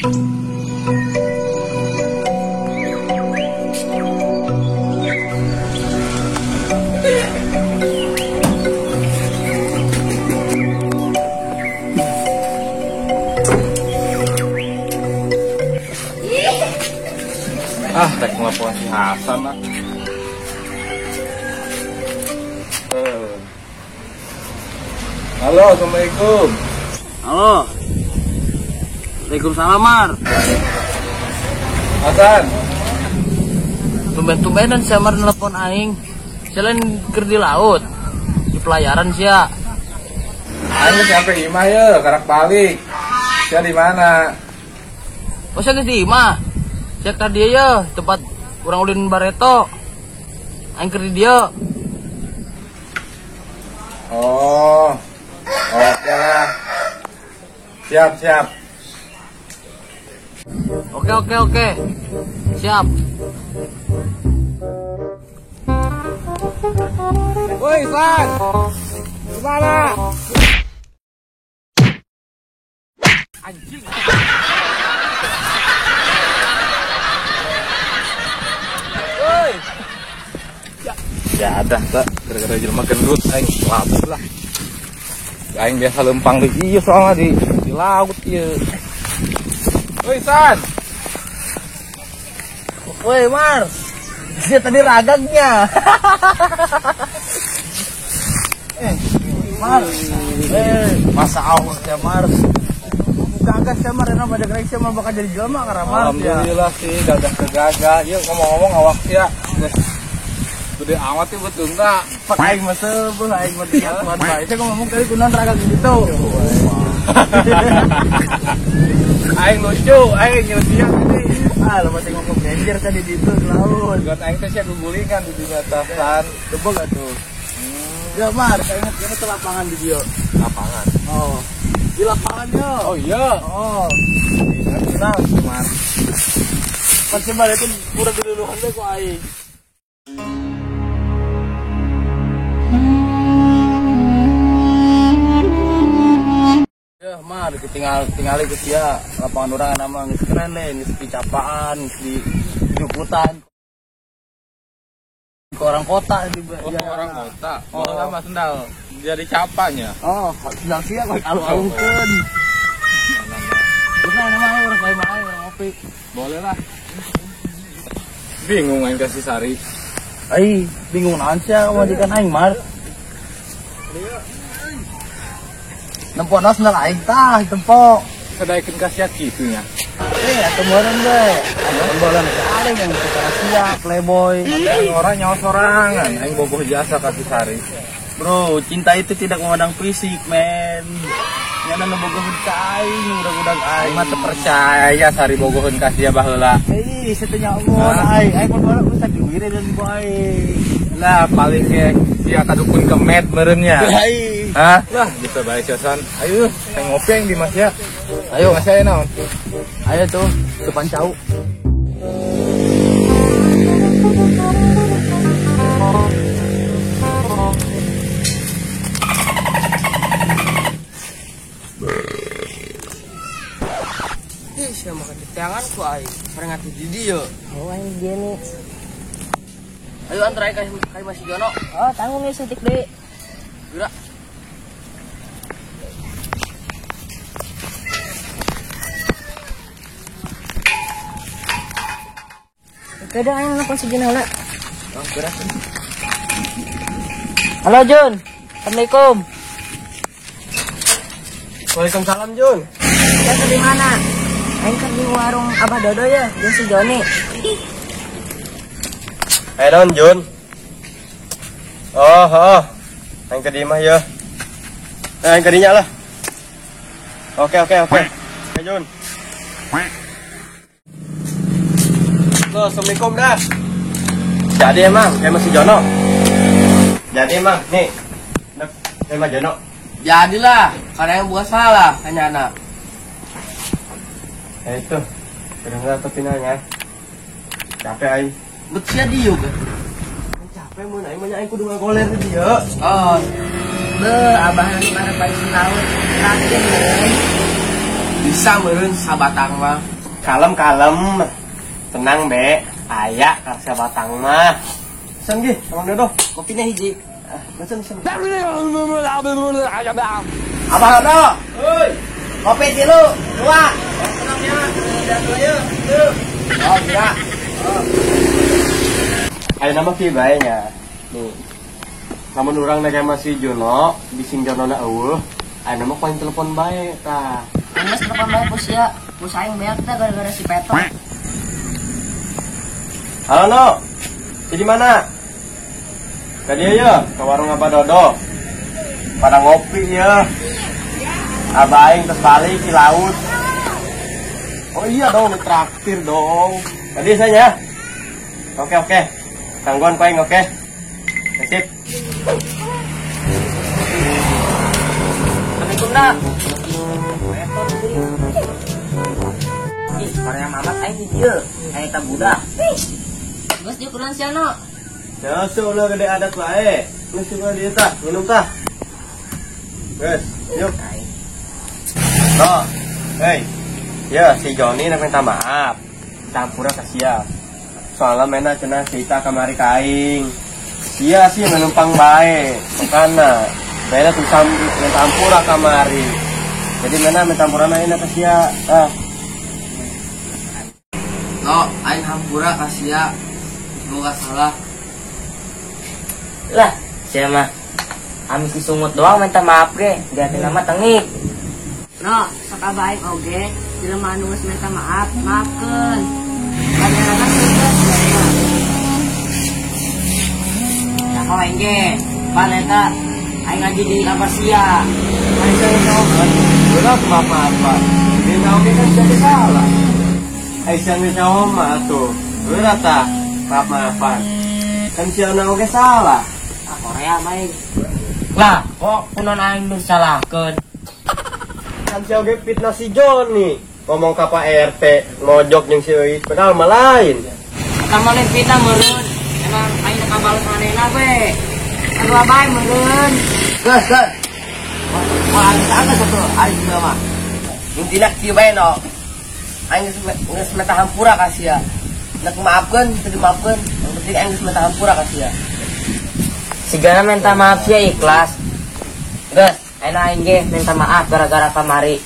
Ah, rek nelpon si Hasan lah. Halo, assalamualaikum. Halo. Waalaikumsalam, Mar. Hasan. Tumben-tumbenan si Amar nelpon aing. Selain keur di laut, di pelayaran sia. Aing sampai imah ya, karak balik. Sia di mana? Oh, sia geus di imah. Sia ka dieu ya, tempat urang ulin bareto. Aing keur di dieu. Oh. Oke lah. Siap, siap. Oke, oke, oke. Siap. Woi, San. Gimana? Anjing. Woi. Ya ada, tak. Gara-gara jelema gendut aing labuh lah. Aing biasa lempang di ieu soalnya di laut ieu. Woi, San. Woi, Mar. Dia tadi ragangnya. Mar. Masa Allah ya, Mar. Gagah sih, Mar. Enak pada kerek sih, Mar bakal jadi jelema karena Mar. Alhamdulillah sih gagah kegagah. Ieu ngomong-ngomong awak sia geus gede amat sih betul enggak? Pak aing mah seubeuh aing mah diatuan bae. Saya ngomong tadi kunaon ragag gitu. Aing lucu, aing nyelesian tadi. Ah, lo masih ngomong danger tadi di itu di laut. Buat aing teh sia gugulingan di dunia tasan. Debog atuh. Ya, Mar, saya ingat ini tuh lapangan di dia. Lapangan. Oh. Di lapangan yo. Oh iya. Oh. Kenal, Mar. Pasti Mar itu kurang duluan deh ku aing. Ya, Mar, tinggal ke sia lapangan urang nama geus keren deh, geus di capaan, geus di jukutan. Ke orang kota di oh, ya, orang kota. Oh, lama sendal jadi capanya. Oh, sendal sia kok alu-alukeun. Terus nama urang bae mah urang ngopi. Boleh lah. Bingung aing kasih Sari. Ai, bingung naon sia majikan aing, Mar. Nempo nos sendal aing tah tempo. Sedaikeun ka sia kitu nya. Atuh meureun we. Atuh ada yang suka sia playboy. Aing orang nyawa sorangan, aing bogoh jasa ka si Sari. Bro, cinta itu tidak memandang fisik, men. Nyana nu bogoheun ka aing, udag-udag aing. Mah teu percaya Sari bogoheun ka sia baheula. Ih, satenya umur aing, aing mun baheula geus diwire dan ku aing. Lah paling ge sia ka dukun kemet meureun nya. Hah? Lah, bisa bae sia San. Ayo, aing ngopi aing di Mas ya. Ayo, Mas ya naon? Ayo tuh, depan cau. Ih, sia makan tangan ku aing. Bareng atuh di dieu. Oh, aing dia nih. Ayo antar aing ka Mas Jono. Oh, tanggung nih setik deui. Geura. Oke dah, aing nelpon si Jun heula. Oh, geura. Halo Jun. Assalamualaikum. Waalaikumsalam Jun. Saya di mana? Aing kan di warung Abah Dodo ya, jeung si Joni. Naon Jun? Oh, oh. Aing ke imah ya. Aing ke dinya lah. Oke, oke, oke. Oke Jun. Halo, assalamualaikum dah. Jadi emang, kayak masih Jono. Jadi emang, nih. Kayak Mas Jono. Jadilah, karena yang bukan salah, hanya anak. Ya itu, bener-bener atau finalnya. Capek aing. Betul dia juga. Capek mun aing mah aing kudu ngagoler di dieu. Oh. Be, abah nanti mana balik laut. Yakin, men. Bisa meureun sabatang mah. Kalem-kalem. Tenang be, aya ka sabatang mah. Pesen gih, Mang Dodo. Kopina hiji. Pesen pesen. Abah Dodo. Heuy. Kopi tilu, dua. Tenang ya, dua ya. Oh, iya. Ayo nama kieu bae nya. Nih. Lamun urang nek masih Jono, bising Jono na eueuh, ayo nama ku aing telepon bae tah. Geus telepon bae ku sia, ku saing beak teh gara-gara si Peto. Halo No. Di mana? Ka dieu ya, ke warung Abah Dodo. Pada ngopi ya. Abah aing terus balik di laut. Oh iya dong, traktir dong. Tadi saya ya. Oke oke. Tangguan ku aing oke. Sip. Assalamualaikum dah. Ih, Korea mamat aing di dieu. Aing eta budak. Geus dieu kunaon sia no? Ya ulah gede adat bae. Geus ulah dieu tah, minum tah. Geus, yuk. No. Hei. Ya, si Joni nak minta maaf. Campurna ka sia. Soalnya mena cenah cerita kamari ka aing. Sia sih menumpang bae, makana mena tuh minta ampura kamari. Jadi mena minta ampurana ayeuna ka sia. Ah. No, aing hampura ka sia. Semoga salah. Lah, sia mah amis disungut doang minta maaf ge, di hati nama tengik. No, sok abah aing oge, jelema anu geus minta maaf, maafkeun. Kadang-kadang geus. Nah, kau aing ge, pan eta aing ngaji di kamar sia. Aing saya nyawa, berat maaf-maafan. Dina oge kan jadi salah. Aing sia nyawa mah atuh. Berat tah, maaf-maafan. Kan sia oge salah. Ah, Korea mah aing. Lah, kok kunon aing nu disalahkeun? Kan sia oge fitnah si Joni. Ngomong ka Pak RT, mojok jeung si Euis, padahal mah lain. Eta mah lain fitnah meureun. Emang aing teh kabales manehna we. Aduh abah aing meureun. Geus, geus. Wah, aing salah satu aing juga mah. Intina kieu bae no. Aing geus minta hampura ka sia. Nek maafkeun, teu dimaafkeun. Yang penting aing geus minta hampura ka sia. Sigana minta maaf sia ikhlas. Geus, ayeuna aing ge minta maaf gara-gara kamari.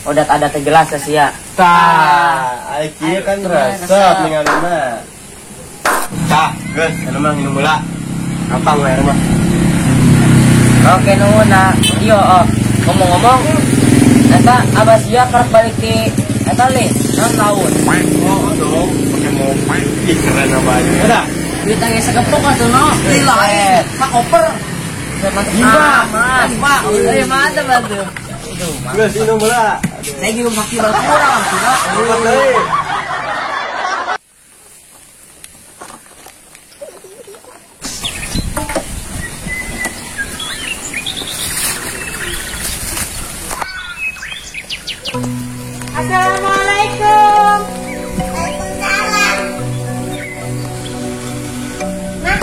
Odat adat jelas ka sia. Tah, aing kieu kan resep ningalina. Tah, geus, anu mah nginum heula. Gampang we mah. Oke nuhun nah. Iya, oh. Ngomong-ngomong, eta abah sia kerep balik di eta leh, naon laut. Oh, dong, pakai mobil. Ih, keren abah aing. Udah. Duit tangge segepok atuh no. Lila aing, sakoper. Mantap, Mas. Euy, mantap atuh. Geus minum heula. Saya minum kaki kurang atuh. Minum deui. Assalamualaikum. Waalaikumsalam. Mah,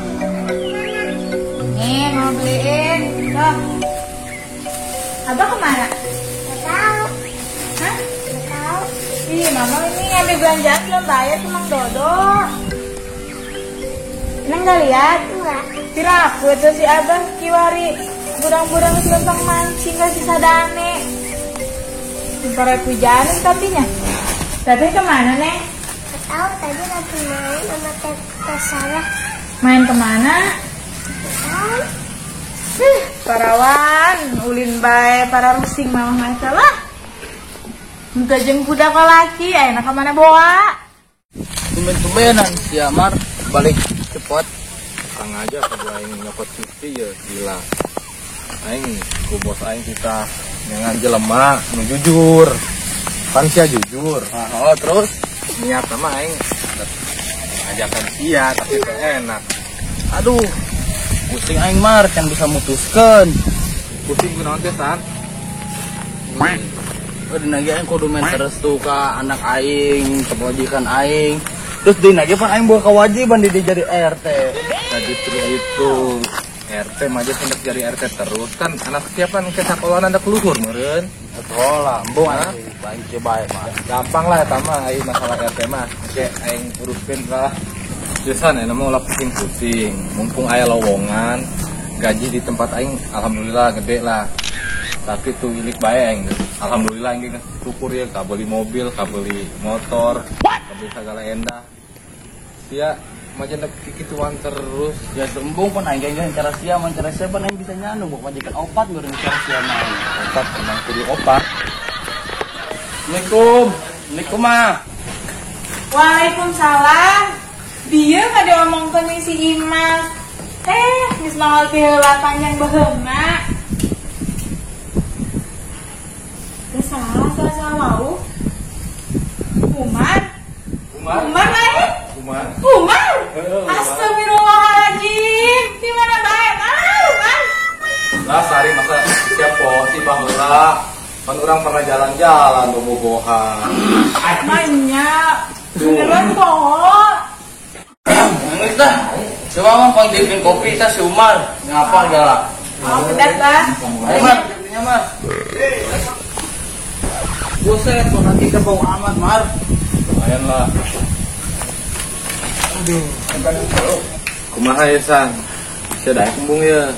nih mau beliin. Loh. Abah kemana? Nggak tahu. Hah? Nggak tahu. Ih, mama ini ngambil belanjaan belum bayar sama Mang Dodo. Neng nggak lihat? Enggak. Piraku tuh si Abah kiwari burang-burang lempang mancing ke si Sadane. Para hujanan tapinya. Teteh kemana, Neng? Nggak tahu, tadi lagi main sama Teteh Sarah. Main kemana? Nggak tahu. Parawan, ulin bae, para rusing mama masalah. Muka jeung kuda kolaki, ayeuna ka mana boa? Tumben-tumbenan si Amar balik cepot. Kang aja kalau aing nyokot cuti ya gila. Aing ku bos aing kita dengan jelema nu jujur. Kan sia jujur. Oh, terus niat sama aing ngajakan sia tapi teu enak. Aduh. Pusing aing mar can bisa mutuskeun. Pusing kunaon teh san? Oh, dina ge aing kudu main terus tuh ka anak aing, kebajikan aing. Terus dina ge pan aing boga kewajiban di jadi RT. Nah justru itu RT mah aja hendak jadi RT terus kan anak siapa nih ke sekolah anak luhur meureun. Sekolah, embung aing. Aing kieu bae mah. Gampang lah eta mah aing masalah RT mah. Oke, aing uruskeun lah. Jesan ya, nama ulah pusing-pusing. Mumpung aya lowongan, gaji di tempat aing alhamdulillah gede lah. Tapi tuh ilik bae aing. Alhamdulillah aing geus syukur ya, kabeli mobil, kabeli motor, kabeli segala endah. Sia majen dek kikituan terus. Ya sembung pan aing ge cara sia man cara sia pan aing bisa nyanu buat majikan opat meureun cara sia mah. Opat emang kudu opat. Assalamualaikum. Assalamualaikum mah. Waalaikumsalam. Dia nggak diomongkeun nih si Imas. Geus manggal ti heula panjang baheuna. Geus salah wau. Umar. Umar lain? Umar. Umar. Astagfirullahaladzim. Di mana bae? Umar. Lah sari masa siap po si baheula. Kan orang pernah jalan-jalan bobogohan. Banyak. Beneran bohong. Nangis dah. Coba mah panggilan kopi tah si Umar. Ngapa galak? Oh, pedas lah. Ayo Mar, kopinya Mar. Buset, kok nanti kita bau amat Mar. Lumayan lah. Aduh, kumaha ya San? Sia daek embung ya.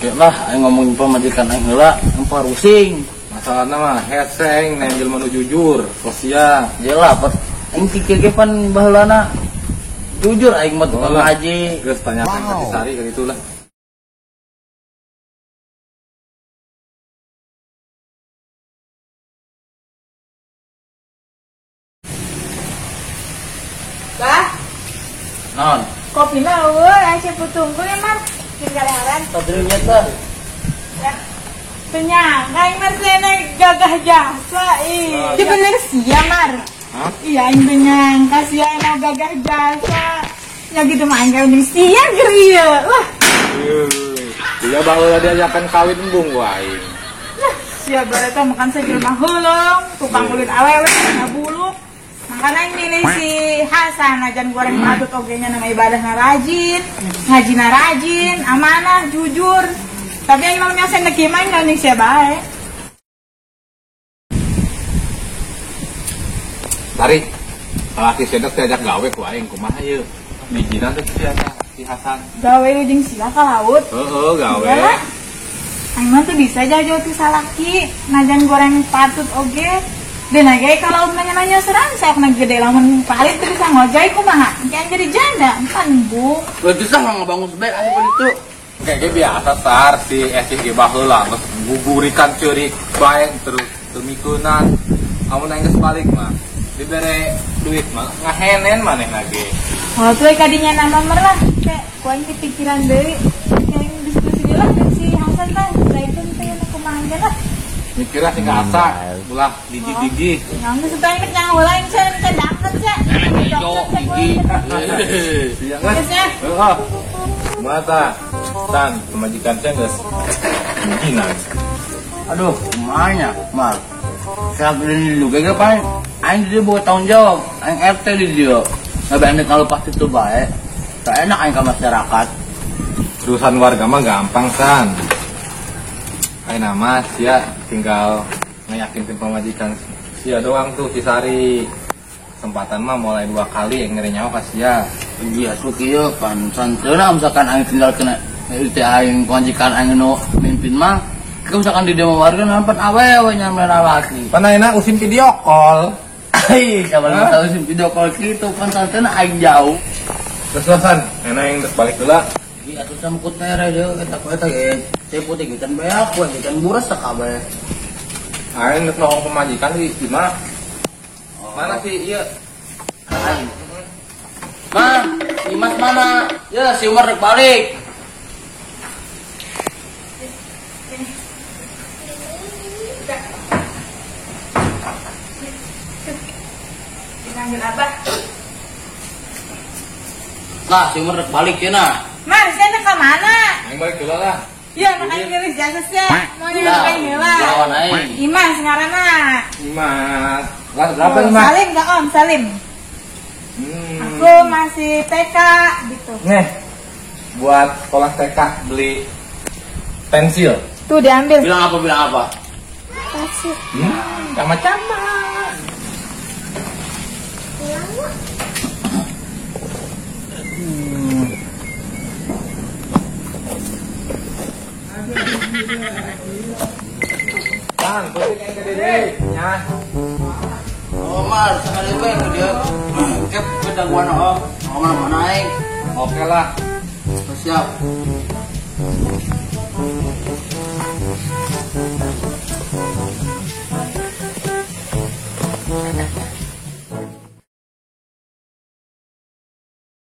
Ya lah, aing ngomongin pamajikan aing heula, empar pusing. Masalahna mah hese aing neng jelema nu jujur, kos sia. Jelah, aing pikir ge pan baheulana jujur aing mah tukang ngaji. Geus tanyakan ka si Sari ka ditu lah. Bah. Naon? Kopi mah eueuh, aya cepet tunggu ya, Mar. Tinggal heran. Tadrinya tah. Ya. Ternyata aing mah cenah gagah jasa ih. Itu bener sia, Mar. Hah? Iya, aing teu nyangka sia emang gagah jasa. Ya gitu mah aing kawin jeung sia ger ieu. Wah. Iya baheula diajakan kawin embung ku aing. Lah, sia bareta makan sajelema heuleung, tukang ulin awewe ngabuluk. Makanya aing milih si Hasan ajan goreng patut oge nya nama ibadahna rajin, ngajina rajin, amanah, jujur. Tapi aing mah nyasen deuk mah aing gandeng sia bae. Tarik. Salaki sedek diajak gawe ku aing kumaha ieu? Bijinan teh si si Hasan. Gawe jeung sia ka laut. Heeh, gawe. Aing mah tuh bisa jauh-jauh ti salaki, najan goreng patut oge. Dan lagi kalau nanya-nanya serang, saya kena gede lamun palit tuh bisa ngojai kumaha. Jangan jadi janda, empan bu. Berarti sah ngebangun sebaik aja itu. Kayaknya biasa sar si SG baheula geus gugurikan ceurik bae terus temikunan. Amun aing geus balik mah dibere duit mah ngahenen maneh lagi. Oh tuh kadinya nama mer lah, kayak ku aing kepikiran deui. Kayak diskusi deui lah si Hasan teh, daekeun teh nu kumaha ge lah. Mikirnya sih nggak asa, ulah gigi-gigi. Yang itu suka inget yang ulah yang saya minta dapet ya. Gigi. Iya kan? Heeh. Mata, tan, pemajikan saya nggak gigi. Aduh, kumanya, Mar. Saya beli juga gak paling. Aing dia buat tanggung jawab, aing RT di dia. Nggak banding kalau pasti tuh baik. Tak enak aing ke masyarakat. Urusan warga mah gampang san. Ayo nama sia tinggal ngeyakinkan pemajikan sia doang tuh si Sari. Kesempatan mah mulai 2 kali yang ngeri nyawa ka sia. Iya su kieu pan santeuna misalkan aing tinggal kena teh aing pemajikan aing nu mimpin mah ke misalkan di demo warga nampan awewe nyamper laki. Pan ayeuna usim video call. Ai kabar mah usim video call kitu pan santeuna aing jauh. Terus san, enak yang balik heula. Iya atuh sama kut mere deui eta ku eta ge. Teh putih gitan beak, we gitan buras sakabeh. Aing geus nohong pemajikan di imah. Mana sih ieu? Aing. Ma, Imas mana? Ya si Umar rek balik. Dipanggil Abah. Nah, si Umar rek balik cenah. Mas, saya nak ke mana? Aing balik heula lah. Iya, makanya geus jasa sia. Mau nyuruh aing heula. Lawan aing. Imas ngaranna. Imas. Lah, berapa Imas? Salim enggak Om, salim. Aku masih TK gitu. Nih, buat sekolah TK beli pensil. Tuh diambil. Bilang apa, bilang apa? Tasik. Sama-sama. Pulang. Bang, putih kayak gede ya. Oh, Mar, sekali gue dia kep gangguan oh. Ngomong naik. Oke lah. Siap.